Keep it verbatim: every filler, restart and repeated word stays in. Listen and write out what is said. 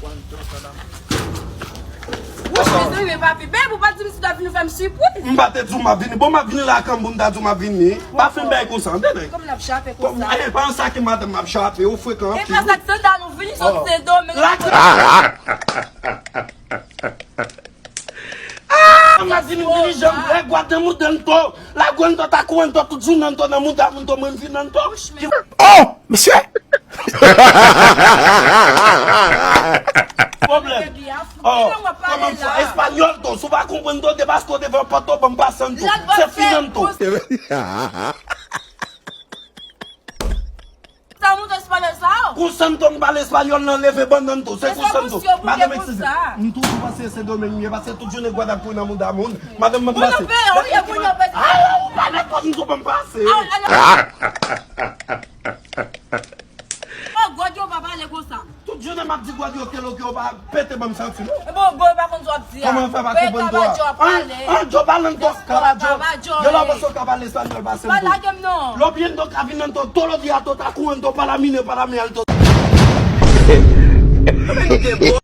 Wouch, mezanmi, men papi, bèl pou pa di m si w t ap vini fè m sipriz. M pa te di w m ap vini. Bon, m ap vini la kanm pou m ta di w m ap vini. Pa fè m bagay konsa, tande. Kòman n ap chape konsa? Eh, pa nan sa ke madanm m ap chape, ou frekan anpil. E pa sa k sandal ou vini sot Sendomeng. Ah, m ap vini, m vini, janm lè gwa nan mouda n to. Lagwen to, ta kouwen to, tout jounen to nan mouda moun to, mwen m vin nan to. Oh, mesye! Pwoblèm. Oh, kòman fè? Espanyòl to, si w pa konprann to, debaske w devan pòt to, ban m pase n to. Se finan to. Sa moun espanyòl sa yo? Konsanto m pale espanyòl nan leve bannann tou. Se konsanto. Madanm, eskize. M toujou panse se Sendomeng m ye, paske tout jounen gwad ap kouri nan mouda moun. Madanm, ban m pase. Ou pa mèt pòt m tou, ban m pase. Oh, gwad yo pa pale konsa. Tout jounen m ap di gwad yo ke lo ke yo pa pete ban m santi non. Bon, bon, pa konn sa w ap di a. Kòman fè pa konprann to a? An, an, yo pale nan to, kabajo. Yo la panse w ka pale espanyòl, pase m tou. Pa lage m non. Lo bien to ka vin nan to, todo dia to ta kouwen to, pa la mine, pa la mi alto.